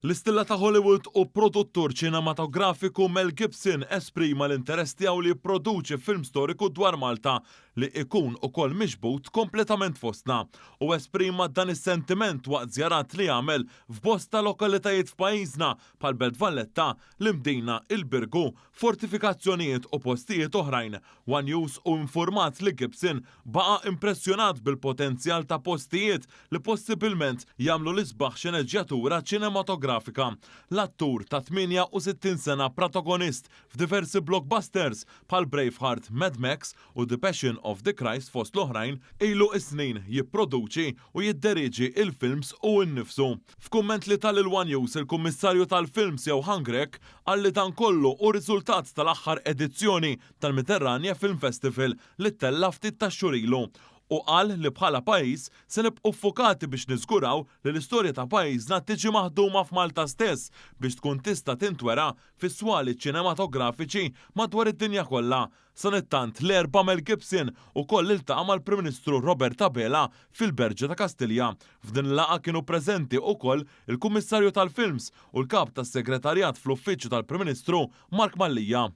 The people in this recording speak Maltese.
L-istilla ta' Hollywood u produttur ċinematografiku Mel Gibson esprima l-interess tiegħu li jipproduċi film storiku dwar Malta li ikun ukoll miġbud kompletament fostna u esprima dan is-sentiment waqt żjarat li għamel f'bosta lokalitajiet f'pajjiżna bħal Belt Valletta, l-Imdina, il-Birgu, fortifikazzjonijiet u postijiet oħrajn. One News hu infurmat li Gibson baqa' impressjonat bil-potenzjal ta' postijiet li possibilment jagħmlu l-isbaħ xeneġġjatura ċinematografika. L-attur ta' 68 sena protagonist f'diversi blockbusters bħal Braveheart, Mad Max u The Passion of the Christ fost l-oħrajn, ilu s-snin jipproduċi u jidderieġi l-films hu nnifsu. F'kumment li ta lil One News, il-Kummissarju tal-Films Johann Grech qal li dan kollu hu riżultat tal-aħħar edizzjoni tal-Mediterranja Film Festival li ttella' ftit tax-xhur ilu u qal li bħala pajjiż se nibqgħu ffukati biex niżguraw li l-istorja ta' pajjiżna tiġi maħduma f'Malta stess biex tkun tista' tintwera fis-swali ċinematografiċi madwar id-dinja kollha. Sanittant, l-Erbgħa Mel Gibson ukoll iltaqa' mal-Prim Ministru Robert Abela fil-Berġa ta' Kastilja. F'din il-laqgħa kienu preżenti ukoll il-Kummissarju tal-Films u l-Kap tas-Segretarjat fl-Uffiċċju tal-Prim Ministru Mark Mallia.